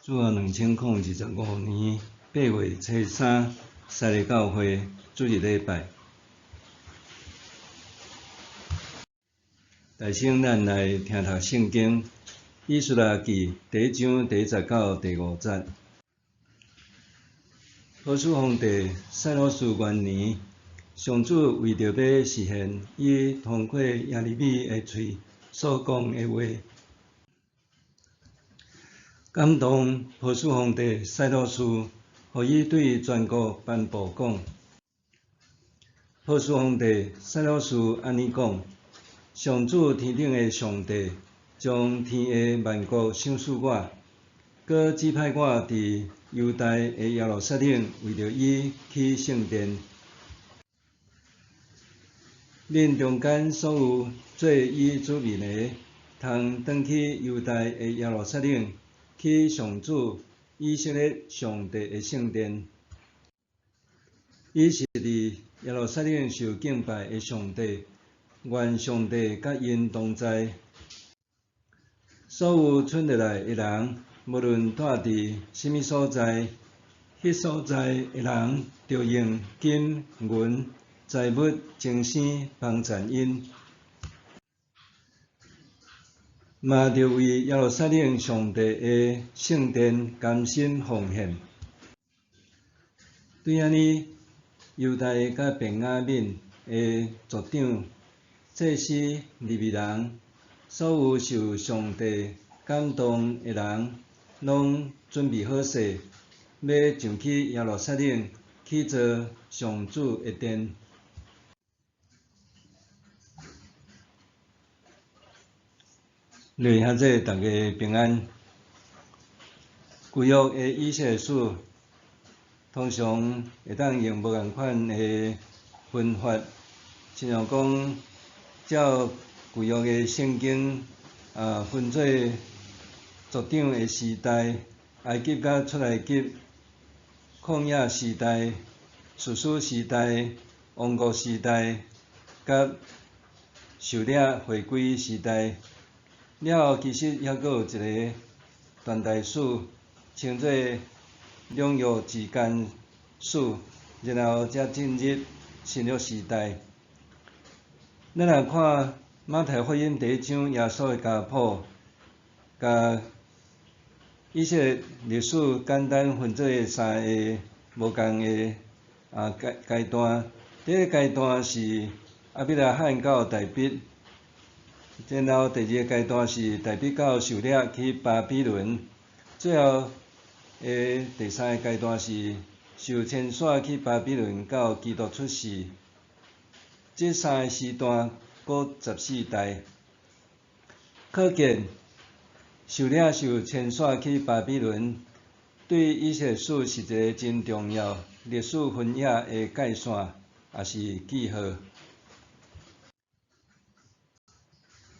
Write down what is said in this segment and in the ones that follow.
主後2025年8月初三，西里教會主日禮拜。大先咱來聽讀聖經，以斯拉記第一章第一節到第五節。波斯皇帝賽魯斯元年，上主為著欲實現伊通過耶利米的喙所講的話，感動波斯皇帝賽魯斯，予伊對全國頒布講：波斯皇帝賽魯斯按呢講：上主天頂的上帝，將天下萬國賞賜我，閣指派我佇猶大的耶路撒冷為著伊起聖殿。恁中間所有做伊子民的，通轉去猶大的耶路撒冷，起上主以色列上帝的聖殿。伊是佇耶路撒冷受敬拜的上帝，願上帝佮𪜶同在。所有賰落來的人，無論住佇啥物所在，彼所在的人，著用金銀財物精心幫贊𪜶，嘛著為耶路撒冷上帝的聖殿甘心奉獻。對按呢，猶大佮便雅憫的族長、祭司、利未人，所有受上帝感動的人，攏準備好勢，欲上去耶路撒冷去造上主的殿。各位兄弟，大家平安。舊約的以色列史，通常會當用無仝款的分法，親像講，照舊約的聖經啊，分做族長的時代、埃及佮出埃及、曠野時代、士師時代、王國時代，佮受掠回歸時代。了後，其實猶閣有一个斷代史，稱做兩約之間史，然後才進入新約時代。咱若看馬太福音第一章耶穌的家譜，共以色列歷史簡單分做三个無仝的階階段。第一个階段是亞伯拉罕到大衛。然後第二个階段是大衛到受掠去巴比倫，最後的第三个階段是受遷徙去巴比倫到基督出世。這三个時段各14代，可見受掠受遷徙去巴比倫，對以色列史是一个真重要歷史分野的界線，抑是記號。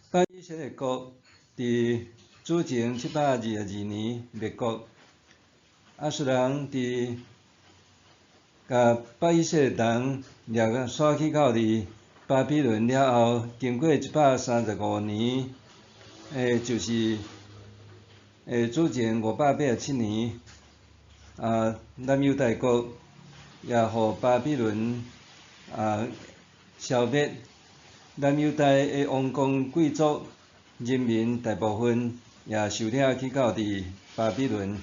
北以色列國佇主前722年滅國，亞述人佇共北以色列人掠徙去到佇巴比倫了後，經過135年，就是主前587年，南猶大國也予巴比倫消滅。南猶大的王公貴族、人民大部分也受掠去到佇巴比倫。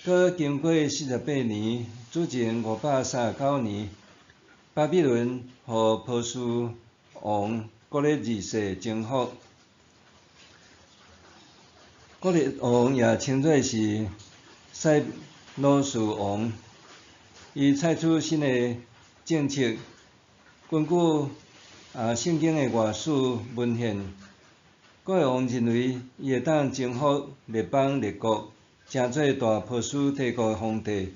閣經過48年，主前539年，巴比倫予波斯王古列二世征服。古列王也稱做是賽魯斯王，伊採取新的政策，根據聖經的外史文獻，古列王認為伊會當征服列邦列國，成做大波斯帝國的皇帝，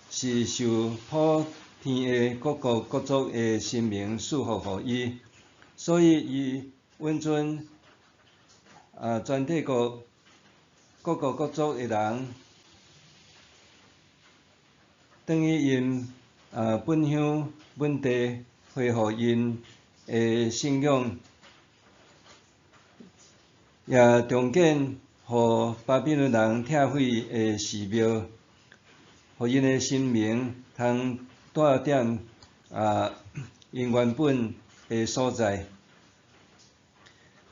是受普天下各國各族的神明賜福予伊，所以伊允准全帝國各國各族的人，轉去𪜶本鄉本地恢復𪜶的信仰，也重建予予巴比倫人拆毀的寺廟，予𪜶的神明通蹛踮𪜶原本的所在。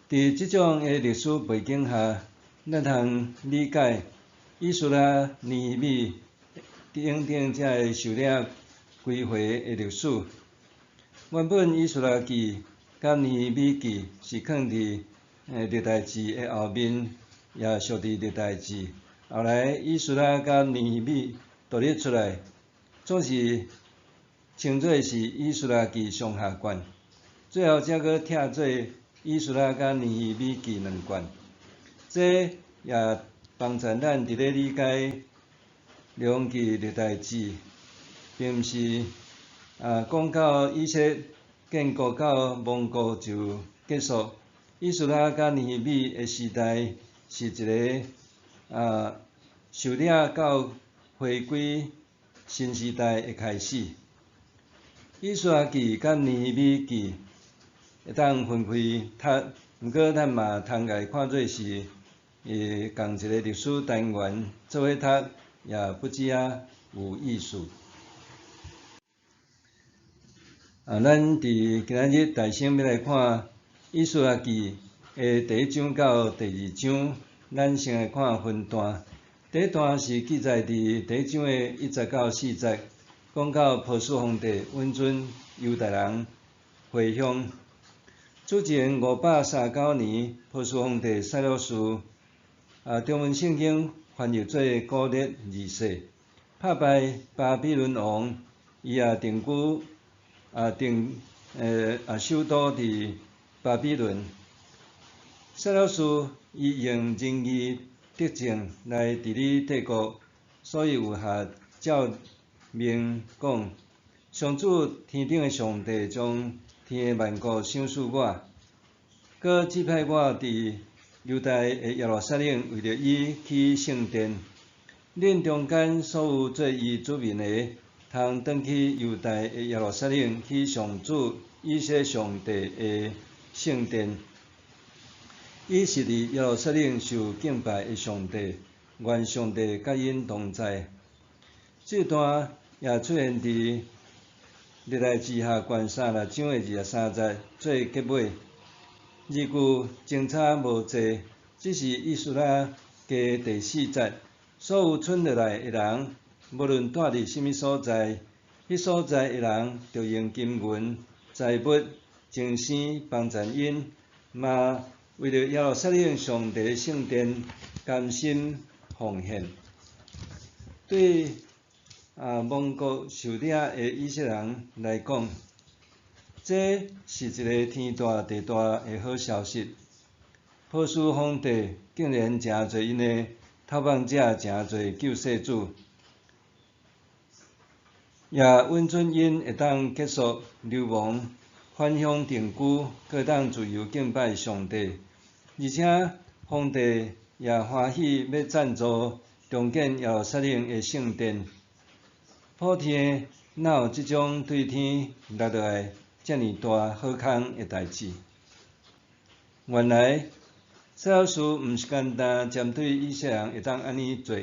佇這種的歷史背景下，咱通理解以斯拉、尼希米等等這个受領歸回的歷史。原本以斯拉記佮尼希米記是囥佇歷代志的後面，也屬佇歷代志。後來以斯拉佮尼希米獨立出來，總是稱做是以斯拉記上下卷，最後才閣拆做以斯拉佮尼希米記兩卷。這也幫助咱佇咧理解列王紀歷代志，並毋是講到以色列建國到亡國就結束。以斯拉佮尼希米的時代是一个受領到回歸新時代的開始。以斯拉記佮尼希米記會當分開讀，毋過咱嘛通共伊看做是仝一个歷史單元，做伙讀也不止仔有意思。咱佇今仔日大先欲來看以斯拉記的第一章到第二章，咱先來看分段。第一段是記載佇第一章的1節到4節，講到波斯皇帝允准猶大人回鄉。主前539年，波斯皇帝賽魯斯，中文聖經翻譯做古列二世，拍敗巴比倫王，伊也定居啊定首都佇巴比倫。賽魯斯伊用仁義德政來治理帝國，所以有下詔命講：上主天頂的上帝將天的萬國賞賜我，閣指派我佇猶大的耶路撒冷為著伊起聖殿。恁中間所有做伊子民的，通轉去猶大的耶路撒冷起上主以色列上帝的聖殿。伊是佇耶路撒冷受敬拜的上帝，願上帝佮𪜶同在。這段也出現佇歷代志下卷36章的23節做結尾。字句相差無濟，只是以斯拉加第四節。所有賰落來的人，無論蹛佇啥物所在，彼所在的人，著用金銀財物、精牲幫贊𪜶，嘛為著耶路撒冷上帝的聖殿甘心奉獻。對亡國受掠的以色列人來講，這是一个天大地大的好消息。波斯皇帝竟然成做𪜶的逃亡者，成做救世主，也允准𪜶會當結束流亡，返鄉定居，閣會當自由敬拜上帝。而且皇帝也歡喜欲贊助重建耶路撒冷的聖殿。普天哪有這種對天落落來遮爾大好康的代誌？原來賽魯斯毋是干焦針對以色列人會當按呢做，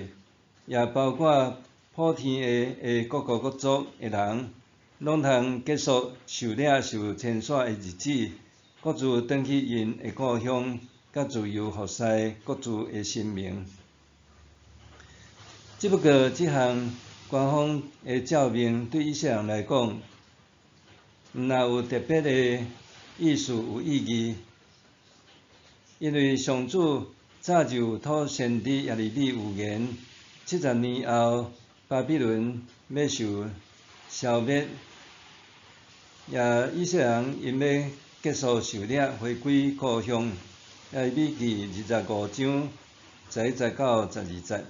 也包括普天下的各國各族的人，攏通結束受掠受遷徙的日子，各自轉去𪜶的故鄉，佮自由服侍各自的神明。只不過這項官方的詔命對以色列人來講，毋若有特別的意思有意義，因為上主早就有託先知耶利米預言，70年後巴比倫欲受消滅，也以色列人𪜶欲結束受掠，回歸故鄉。耶利米記25章11節到12節，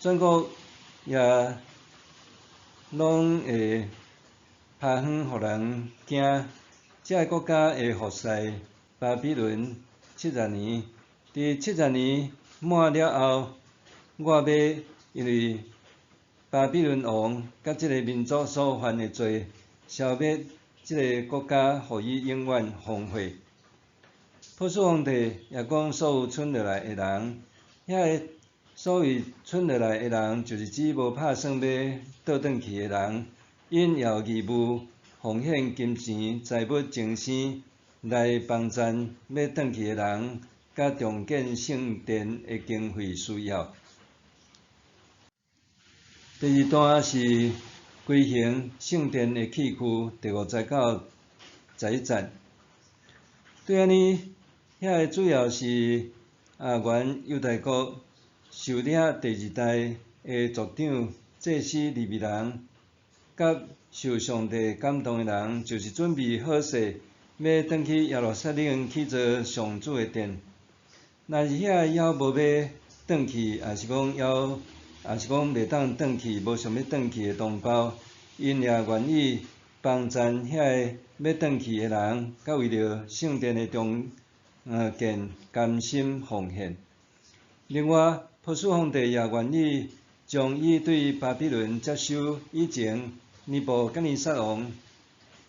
全國也攏會拍遠予人驚，這个國家會服侍巴比倫七十年。佇七十年滿了後，我欲因為巴比倫王佮這个民族所犯的罪，消滅這个國家，予伊永遠荒廢。波斯皇帝也講，所有賰落來的人，遐个所謂剩落來的人，就是指無拍算欲倒轉去的人，𪜶也有義務奉獻金錢、財物、精牲來幫贊欲轉去的人，佮重建聖殿的經費需要。第二段是規行聖殿的器具，第5節到11節。對按呢，遐个主要是原猶大國受領第二代的族長祭司利未人，佮受上帝感動的人，就是準備好勢，欲轉去耶路撒冷去做上主的殿。若是遐個猶無欲轉去，抑是講猶，抑是講袂當轉去，無想欲轉去的同胞，𪜶也願意幫贊遐个欲轉去的人，佮為著聖殿的重建甘心奉獻。另外，波斯皇帝也願意將伊對巴比倫接收以前尼布甲尼撒王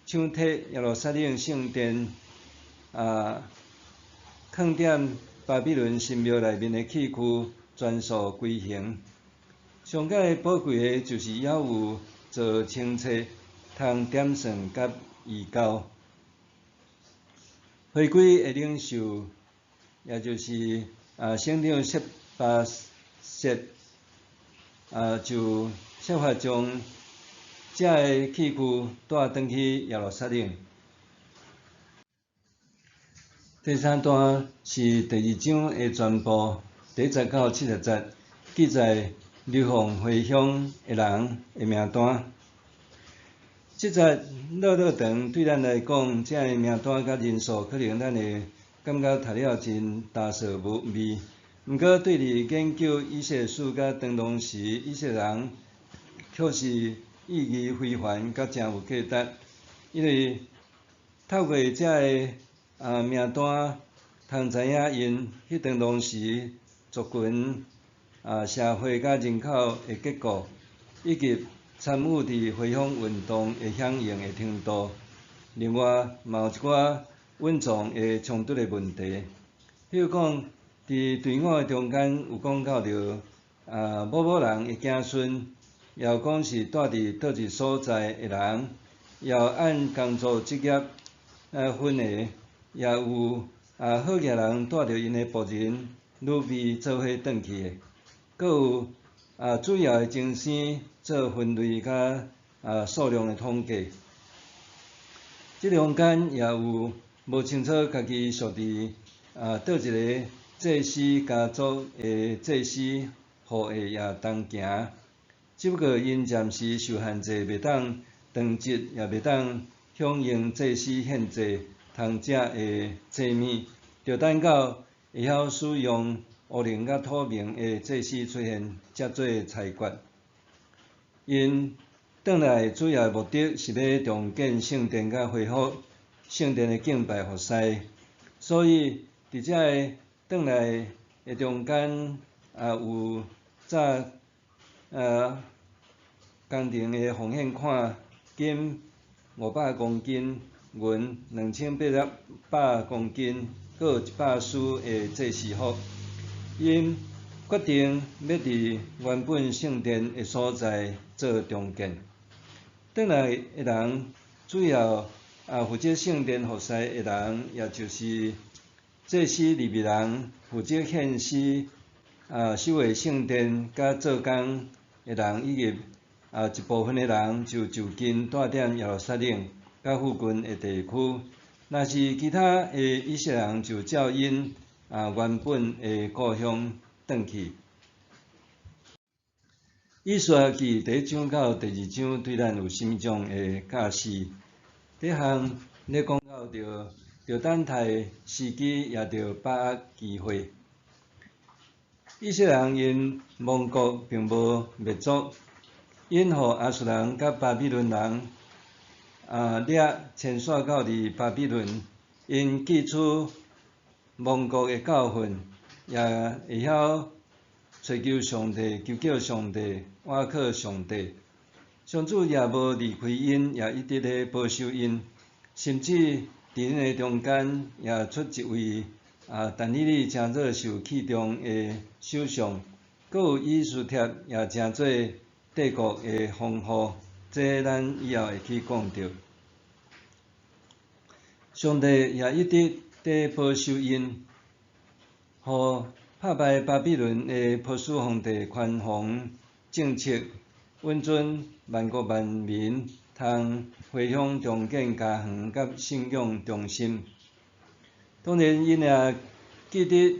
搶提耶路撒冷聖殿囥佇巴比倫神廟內面的器具全數歸還。上蓋寶貴的就是猶有做清冊通點算佮移交。回歸的領袖，也就是省長設巴設就設法將這个器具帶轉去耶路撒冷。第三段是第二章的全部，第1節到70節記載流放回鄉的人的名單。這節落落長對咱來講，這个名單佮人數，可能咱會感覺讀了真焦燥無味。毋過對佇研究以色列史佮當時以色列人，卻是意義非凡佮誠有價值。因為透過這个名單，通知影𪜶彼當當時族群社會佮人口的結構，以及參與佇回鄉運動的響應的程度。另外，嘛有一寡隱藏的衝突的問題，比如講，佇隊伍的中間有講到著某某人的子孫，也有講是蹛佇佗一所在的人，也有按工作職業分的，也有好額人帶著𪜶的僕人女婢做伙轉去的，閣有主要的精牲做分類佮數量的統計。這中間也有無清楚家己屬佇佗一个祭司家族的祭司後裔也同行，只不過𪜶暫時受限制，袂當當職，也袂當享用祭司獻祭通食的祭物，著等到會曉使用烏靈佮土明的祭司出現，才做裁決。𪜶轉來主要的目的是欲重建聖殿佮恢復聖殿的敬拜服事，所以佇這个轉來的中間，也有早工程的奉獻款金500公斤，銀2800公斤，閣有100絲的祭司服。𪜶決定欲佇原本聖殿的所在做重建。轉來的人主要負責聖殿服事的人，也就是祭司利未人，負責獻詩、守衛聖殿佮做工的人，以及一部分的人就就近蹛佇耶路撒冷佮附近的地區。若是其他的以色列人，就照𪜶原本的故鄉轉去。以斯拉記第一章到第二章對咱有啥物種的教示？第一項咧講到著，著等待時機，也著把握機會。以色列人𪜶亡國並無滅族，𪜶予亞述人佮巴比倫人掠遷徙到佇巴比倫，𪜶記取亡國的教訓，也會曉揣求上帝、求叫上帝、倚靠上帝。上主也無離開𪜶，也一直咧保守𪜶，甚至佇𪜶的中間也出一位啊，但以理成做受器重的首相，閣有以斯帖也成做帝國的皇后，這咱以後會去講著。上帝也一直佇保守𪜶，予拍敗巴比倫的波斯皇帝寬宏政策，允准萬國萬民通回鄉重建家園佮信仰中心。當然，𪜶也記得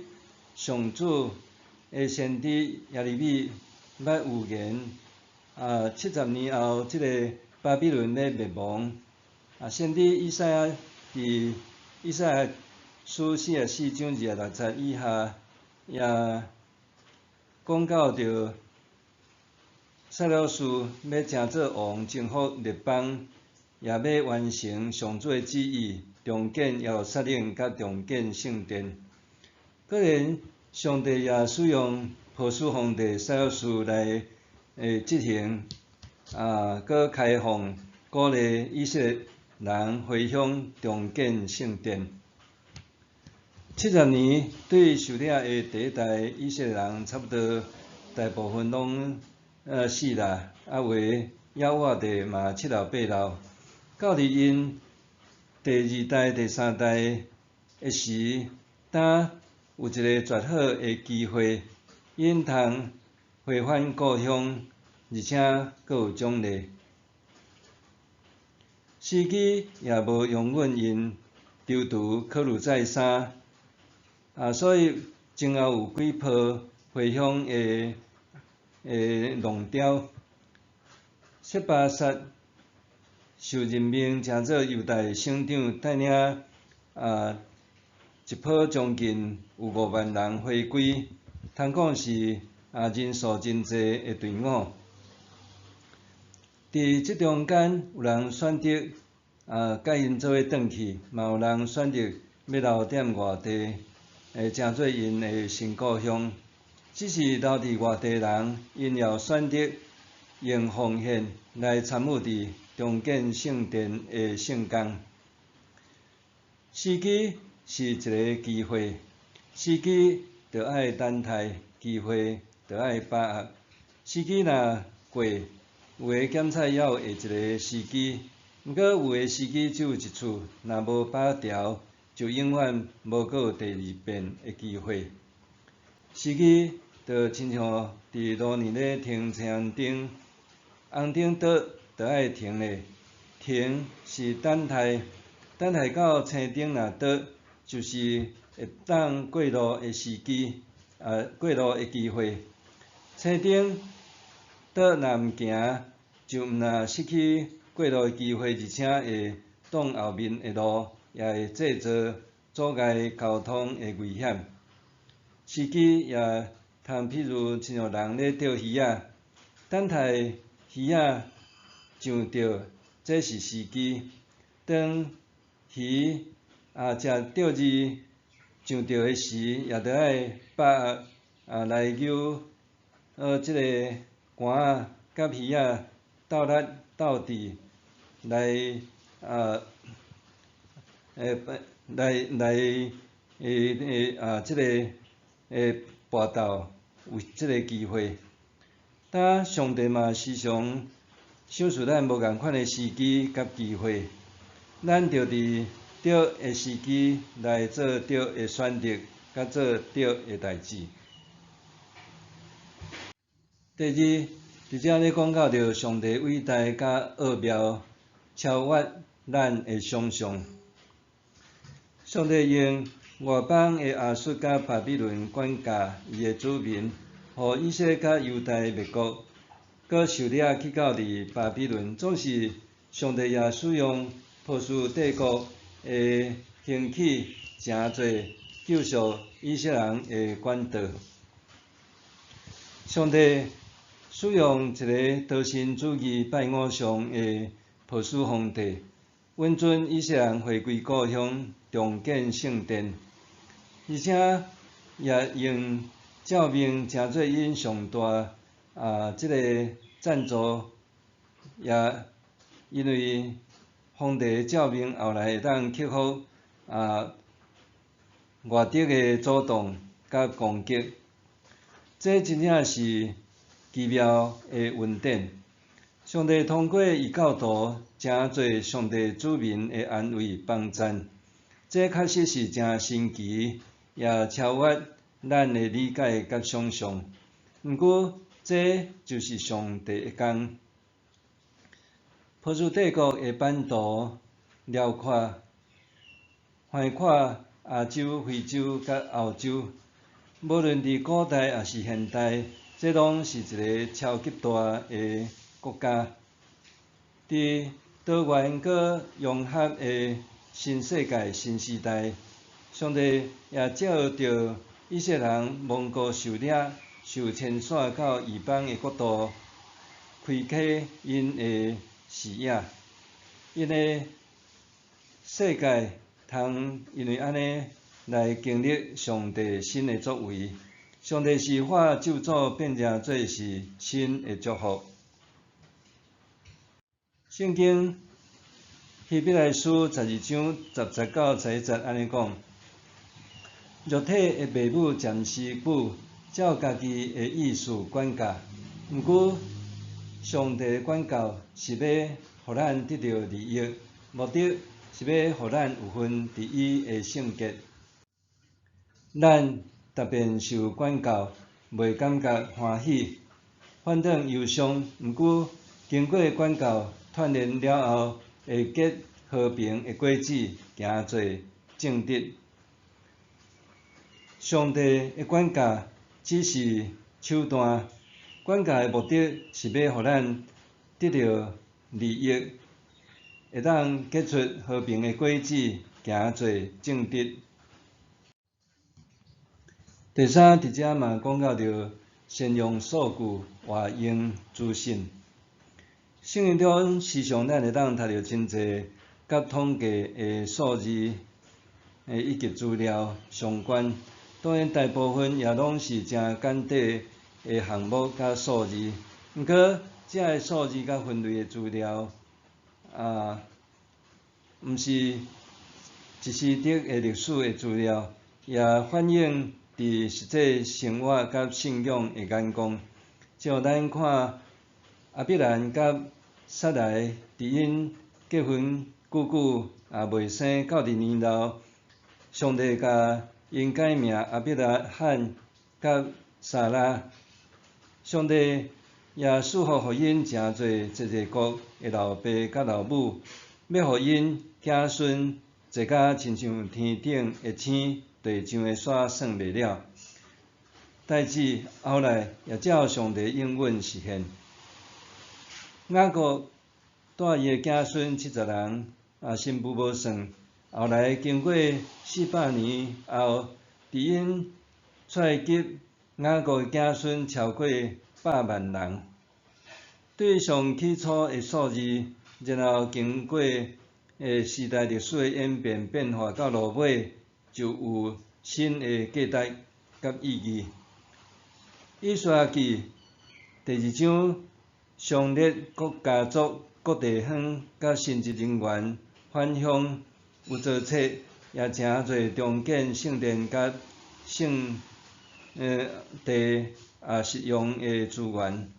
上主的先知耶利米捌預言，啊，70年後，這个巴比倫咧滅亡。啊，先知以賽亞佇以賽亞書44章26節以下，也講到著撒魯士欲成做王，征服列邦，也欲完成上主的旨意，重建耶路撒冷佮重建聖殿。果然，上帝也使用波斯皇帝撒魯士來執行，啊，閣開放鼓勵以色列人回鄉重建聖殿。70年對受掠的第一代以色列人，差不多大部分攏死啦，啊有的猶活的嘛七老八老。到佇𪜶第二代、第三代的時，當有一個絕好的機會，𪜶通回返故鄉，而且閣有獎勵。時機也無容允𪜶躊躇考慮再三，啊，所以前後有幾波回鄉的浪潮。設巴薩受任命成做猶大省長，帶領啊一波將近有5萬人回歸，通講是啊人數真濟的隊伍。佇這中間有人選擇啊佮𪜶做伙轉去，嘛有人選擇欲留踮外地，會成做𪜶的新故鄉。只是留佇外地人，𪜶也有選擇用奉獻來參與佇重建聖殿的聖工。時機是一个機會，時機著愛等待，機會著愛把握。時機若過，有的減菜猶有下一个時機，毋過有的時機只有一次，若無把握牢，就永遠無閣有第二遍的機會。時機就親像佇路呢咧停青燈，紅燈倒就愛停咧，停是等待，等待到青燈若倒，就是會當過路的時機，啊，過路的機會。青燈倒若毋行，就毋但失去過路的機會，而且會擋後面的路，也會製造阻礙交通的危險。時機也通譬如親像人咧釣魚仔，等待魚仔上釣，這是時機。當魚啊食釣魚上釣的時，也著愛把握啊來揪這个竿仔佮魚仔鬥力鬥智來啊來來啊這个搏鬥有這个機會。當上帝嘛時常賞賜咱無仝款的時機佮機會，咱著佇對的時機來做對的選擇，佮做對的代誌。第二，佇遮咧講到著上帝偉大佮奧妙，超越咱的想像。上帝用外邦的亞述佮巴比倫管教伊的子民，予以色列佮猶大滅國，閣受掠去到佇巴比倫。總是上帝也使用波斯帝國的興起，成做救贖以色列人的管道。上帝使用一个多神主義拜偶像的波斯皇帝，允准以色列人回歸故鄉，重建聖殿，而且也用詔命成做𪜶上大啊這个贊助，也因為皇帝詔命後來會當克服啊外敵的阻擋佮攻擊。這真正是奇妙的恩典。上帝通過異教徒，成做上帝子民的安慰幫贊，這確實是誠神奇，也超越咱的理解佮想像。毋過，這就是上帝的工。波斯帝國的版圖遼闊，橫跨亞洲、非洲佮歐洲。無論佇古代抑是現代，這攏是一个超級大的國家。佇多元閣融合的新世界、新時代，上帝也藉著以色列人蒙古受掠、受遷徙到異邦的國度，開啟𪜶的視野。𪜶的世界通因為按呢來經歷上帝新的作為。上帝是化咒詛變成做是新的祝福。聖經希伯來書12章10節到11節按呢講：肉體的父母暫時久，照家己的意思管教，毋過上帝的管教是欲予咱得著利益，目的是欲予咱有份佇伊的聖潔。咱逐遍受管教，袂感覺歡喜，反轉憂傷。毋過經過管教鍛鍊了後，會結和平的果子，行做正直。上帝的管教只是手段，管教的目的是欲予咱得著利益，會當結出和平的果子，行做正直。第三，佇遮嘛講到著善用數據，活用資訊。聖經中時常咱會當讀著真濟佮統計的數字以及資料相關，當然大部分也攏是誠簡短的項目佮數字。毋過，這个數字佮分類的資料，毋是一時的歷史的資料，也反映佇實際生活佮信仰的眼光。像咱看亞伯蘭佮撒萊佇𪜶結婚久久也袂生，到佇年老，上帝共𪜶改名亞伯拉罕佮撒拉，上帝也賜福予𪜶成做濟濟國的老爸佮老母，欲予𪜶子孫濟甲親像天頂的星，地上的沙算袂了。代誌後來也照上帝應允實現。雅各帶伊的子孫70人，新婦無算。後來經過400年後，佇𪜶出埃及，雅各的子孫超過100萬人。對上起初的數字，然後經過時代歷史的演變變化，到落尾就有新的價值佮意義。以斯拉記第二章詳列各家族、各地方佮神職人員返鄉有做冊，也成做重建聖殿佮聖地實用的資源。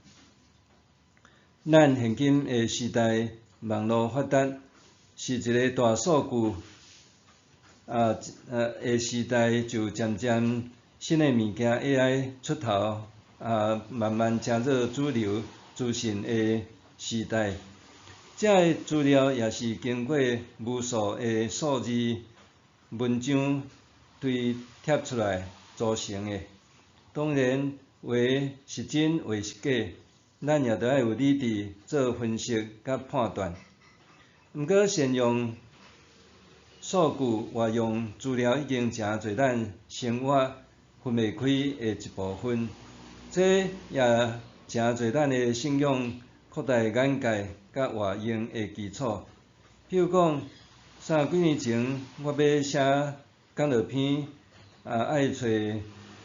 咱現今的時代，網路發達，是一个大數據的時代，就漸漸新的物件 AI 出頭，慢慢成做主流資訊的時代。這个資料也是經過無數的數字文章堆疊出來組成的。當然，有的是真，有的是假，咱也著愛有理智做分析佮判斷。毋過，善用數據、活用資料已經成做咱生活分袂開的一部分。這也成做咱的信仰擴大眼界佮活用的基礎。譬如講，30幾年前，我欲寫講道篇，愛揣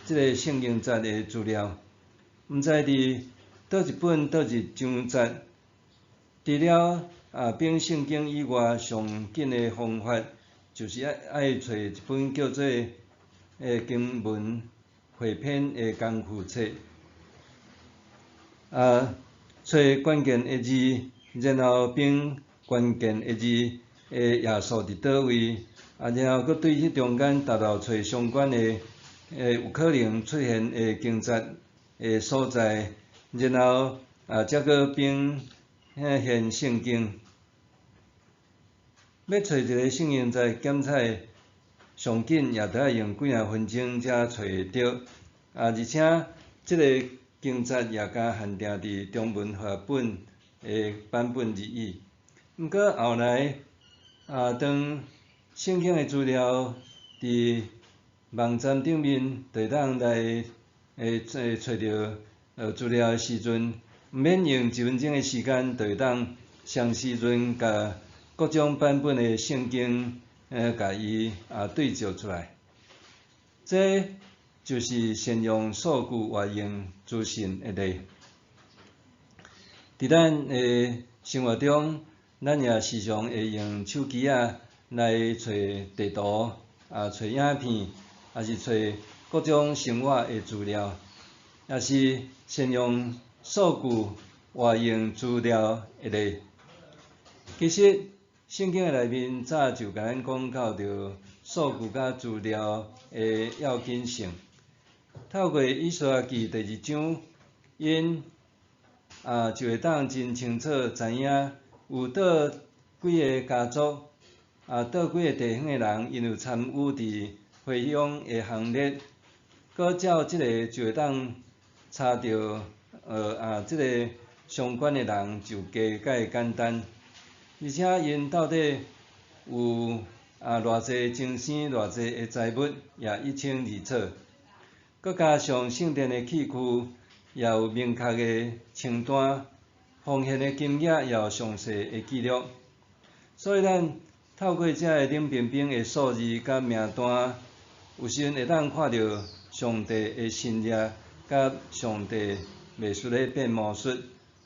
這个聖經節的資料，毋知佇佗一本、佗一章節。除了反聖經以外，上緊的方法就是愛揣一本叫做《的經文彙編的工具冊。揣關鍵的字，然後編關鍵的字的頁數佇佗位，然後閣對彼中間沓沓揣相關的、有可能出現的經節的所在，然後才閣編獻聖經。欲揣一個聖經節檢採，上緊也著愛用幾若分鐘才揣會著。而且這个經節也共限定佇中文和合本的版本而已。毋過後來，當聖經的資料佇網站頂面就會當來揣著資料的時陣，毋免用一分鐘的時間，就會當雙時陣共各種版本的聖經共伊對照出來。這就是善用數據活用資訊的例。佇咱的生活中，咱也時常會用手機仔來揣地圖、揣影片，抑是揣各種生活的資料，也是善用數據活用資料的例。其實，聖經的內面早就共咱講到著數據佮資料的要緊性。透過以斯拉記第二章，𪜶就會當真清楚知影有佗幾个家族，佗幾个地方的人，𪜶有參與佇回鄉的行列，閣照這个就會當查著這个相關的人就加較簡單。而且𪜶到底有偌濟精生、偌濟的財物，也一清二楚。閣加上聖殿的器具，也有明確的清單，奉獻的金額也有詳細的記錄。所以咱透過這个冷冰冰的數字佮名單，有時陣會當看著上帝的神跡，佮上帝袂輸咧變魔術，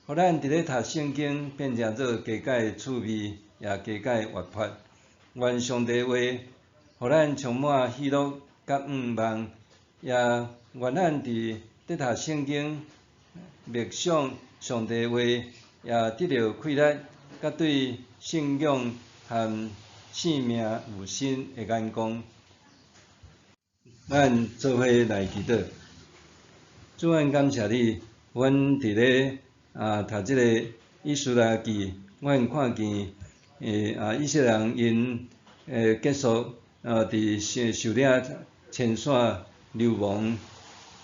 予咱佇咧讀聖經變成做加較趣味，也加較活潑。願上帝話，予咱充滿喜樂佮向望，也願咱佇咧讀聖經、默想上帝話，也得著氣力，佮對信仰和生命有新的眼光。咱做伙來祈禱。主，阮感謝你，阮佇咧讀這个以斯拉記，阮看見以色列人𪜶結束佇受受領遷徙流亡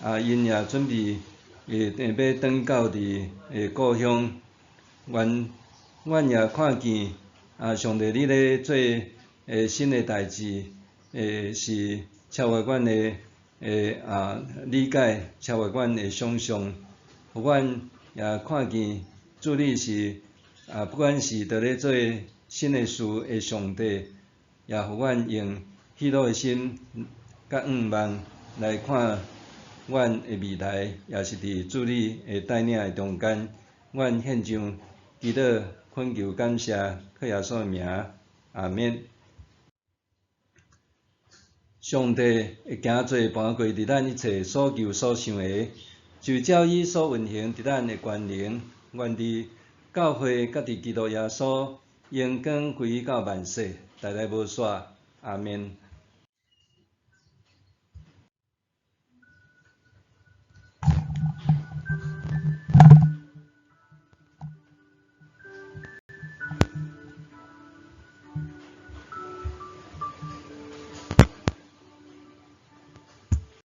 ，𪜶也準備欲轉到佇故鄉。阮也看見上帝你咧做新的代誌，是超越阮的理解，超越阮的想象。予阮也看見主你是不管是佇咧做新的事的上帝，也予阮用喜樂的心佮向望來看阮的未來，也是佇主你的帶領的中間。阮獻上祈禱，懇求感謝，靠耶穌的名，阿們。上帝會行做盤過佇咱一切所求所想的，就照伊所運行佇咱的權能，願佇教會佮佇基督耶穌，榮光歸到萬世，代代無煞。阿們。